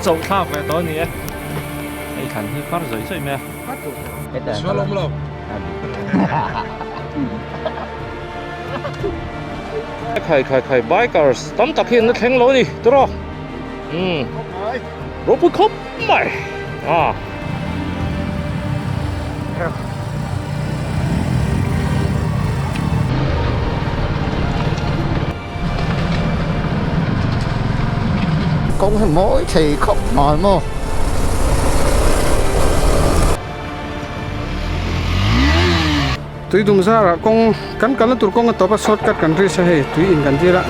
chauh thlak ve tawh a ni e. Hei thlan hi far zawih zawih mai a. Sual awm lo. Khai khai khai bikers tam tak hi an la thleng lo a ni tiraw. Umm ropui khawp mai a. Kawng hi mawi thei khawp mai maw. Tui dum zarah kawng kan kalna tur kawng a tawp a shortcut kan reach a hei tui in kan dil a.